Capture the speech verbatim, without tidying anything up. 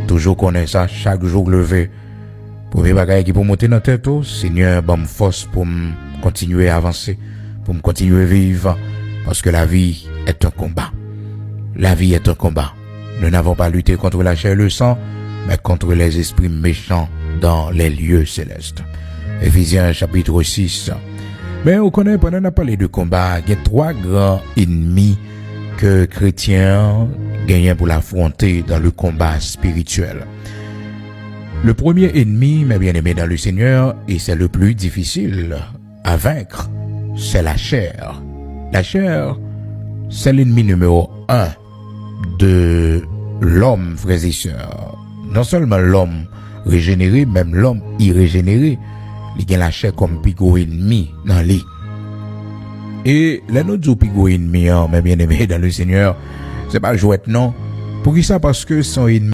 Toujou konnen sa, chak jou w leve, premye bagay ki pou monte nan tèt ou, Senyè, ban m fòs pou m kontinye avanse, pou m kontinye viv, parce que la vie est un combat. La vie est un combat. Nous n'avons pas lutté contre la chair et le sang, mais contre les esprits méchants dans les lieux célestes. Éphésiens chapitre six. Men ou konnen, pandan n ap pale de konba, gen twa gran enmi ke kretyen an genyen pou l afwonte dans le combat spirituel. Le premier ennemi, mes bien-aimés dans le Seigneur, et c'est le plus difficile à vaincre, c'est la chair. La chair, c'est l'ennemi numéro un de l'homme, frères et sœurs. Non sèlman lòm rejenere, menm lòm irejenere, li gen lachè kòm pi gwo enmi nan li. E lè nou di w pi gwo enmi an, mes bien-aimés dans le Seigneur, se pa jwèt non. Poukisa? Paske se yon enmi